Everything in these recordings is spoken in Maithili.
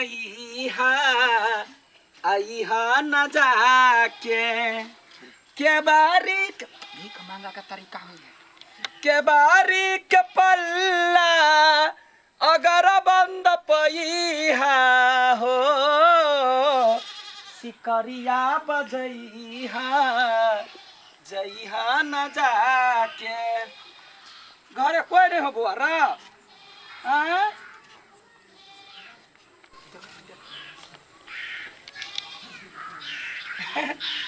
घुमैहा अइहा न जाके के बारी भीख मांगा का तरीका होई है। के बारी के पल्ला अगर बंद पइहा हो सिकरिया बजैहा जइहा न जाके। घरे कोई नहीं हो बुआ रा आँय?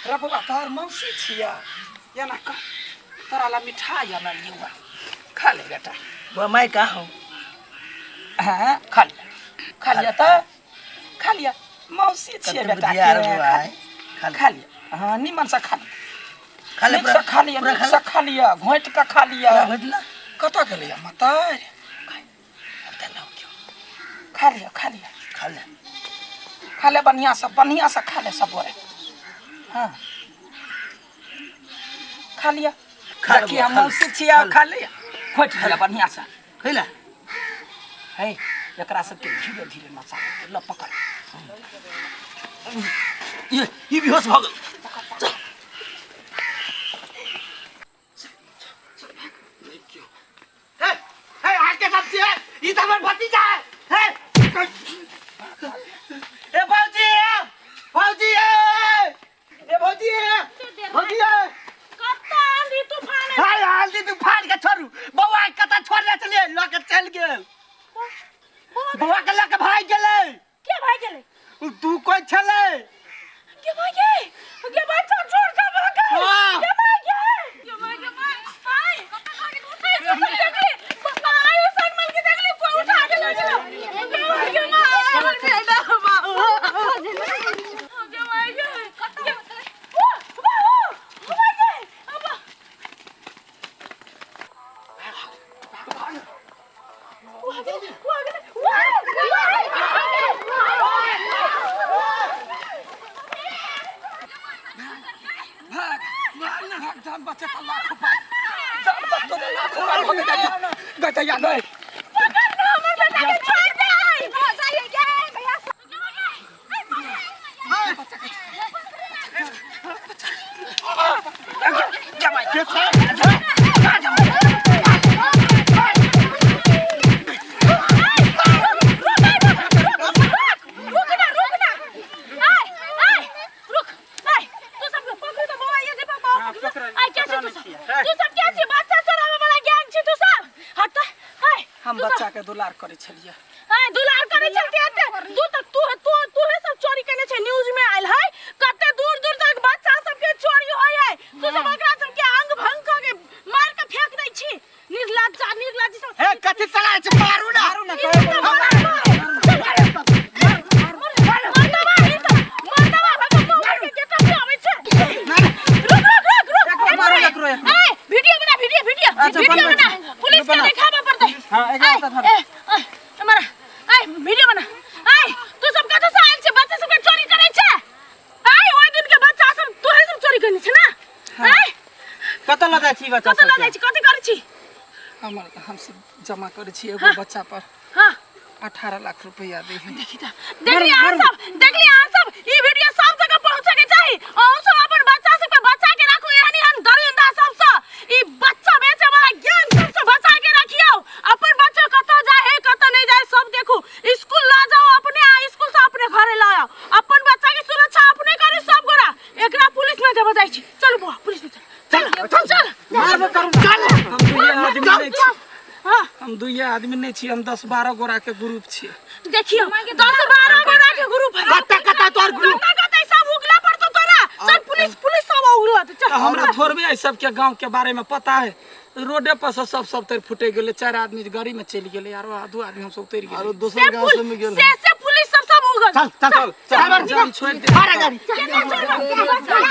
रे बौआ तोहर मौसी छिया या ना कर तोरा ला मिठाई आनलियौ खा ले बेटा। बुआ माय कहाँ हो? हाँ खा लिया, खा लिया तऽ खा लिया। मौसी छियै कते बेटा बुधियार के, बौआ है। खा ले। खा लिया। हाँ निमन से खा लिया, खा ले नीक से पूरा। खा लिया, पूरा नीक खा से ले। खा लिया, घोंटि कऽ खा लिया। पूरा घोटि ला। कतऽ गेलैया मतार? अब तऽ लाउ क्यों। खा लिया, खा लिया, खा ले, खा ले बढ़िया से, बढ़िया से खा ले सब गोरे। हाँ खा लिया। खा ले देखिए बौआ, हम खा ले। मौसी छियै, खा लिया, घोटि लिया बढ़िया से। खैला है एकरा सबके धीरे धीरे नचा ल पकड़। ये ई बेहोश भऽ गेल। हे हे अहाँ के सब छियै? ई तऽ हमर भतीजा है। हे ए भौजी, भौजी, ए भौजी, भौजी, कत्ता आंधी तूफान है? हाय आंधी तूफान के छोड़ू, बौआ के कतऽ छोड़ने छलियै? लऽ के चलि गेल बौआ के, लऽ के भागि गेलै। के भागि गेलै? उ दू कोइ छलै। के भागि गेलै? के बच्चा छोड़ के भाग गेल? हाँ। के भागि गेल? के भागि गेल? आय, आय, तू सब देखली? आय, ओ संग मिल के देखली, कोई उठा के लऽ गेलौ। के भागि गेल? माय, हमर बेटा, बाबू। के भागि गेल? ओ, बाबू, भागि गेल। अब्बा। भाग भाग ना भाग, जान बचे तो लाखों पाए, जान बचतो तो लाखों पाए। हो गया गया गए। रुक ना, रुक ना, आय आय रुक। आय तू सब पकड़ तो बौआ, ये दे बौआ पकड़। आय क्या छी तू सब? तू सब क्या छी? बच्चा चोरावे वाला गैंग छी तू सब? हट त आय। हम तू सब- बच्चा के दुलार करे छलियै। आय दुलार करे चलते एते तू त तू तू तूहे सब चोरी केने छै। न्यूज में आयल है, कते दूर दूर तक बच्चा सब के चोरी होय है। तू सब ओकरा सब के अंग भंग क के मार के फेंक दै छी। निर्लज्जा, निर्लज्ज सब। हे कथी चलाय छै? मारू ना, मारू ना। वीडियो बना, वीडियो, वीडियो, वीडियो बना, पुलिस के देखाबे पड़तै। हाँ, एकरा आय, हाथ धर। ए, ए, हमारा आय वीडियो बना। आय तू सब कतऽ से आयल छै? बच्चा सब के चोरी करै छै? आय ओहि दिन के बच्चा सब तोहे सब चोरी केने छै ना? आय कतऽ लऽ जाइ छी बच्चा कतऽ लऽ सबके? जाइ छी? कथी करै छी? हमर हमसब जमा करै छी एगो बच्चा पर हाँ 18 लाख रुपया दै है। देखी त, देखली अहाँ सब, देखली अहाँ सब, ई वीडियो सब जगह पहुंचे के चाही। अहूँ सब अपन बच्चा सब के बचा के राखू एहन एहन दरिंदा सब से, ई बच्चा बेचे वाला गैंग सब से बचा के रखियौ। अपन बच्चा कतऽ जाय है कतऽ नहीं जाय सब देखू। स्कूल ला जाओ अपने, आ स्कूल से अपने घरे ला आओ। अपन बच्चा के सुरक्षा अपने करी सब गोरा। एकरा पुलिस में देबऽ जाइ छी। चलू बौआ, पुलिस में चल, चल चल चल। मारबो करू ना। हम दुइये आदमी नहि छी। हाँ हम दुइये आदमी नहि छी, हम 10 12 गोरा के ग्रुप छी। देखियो 10 12 गोरा के ग्रुप है। कत्ता कत्ता तोहर ग्रुप? कत्ता कत्ता सब उगला पर तो तोरा चल, पुलिस पुलिस सब उगला तो चल। तऽ हमरा थोड़बे एहि सबके गांव के बारे में पता है। रोडे पर से सब सब तर फुटे गेलै, 4 आदमी गाड़ी में चलि गेलै, आरो 2 आदमी हमसब उतरि गेलै। आरो दोसर से गाँव सब में गेल। से पुलिस सब सब उगल। चल चल चल चल, जान छोड़ि दे। भाड़ा गाड़ी। केना छोड़बै?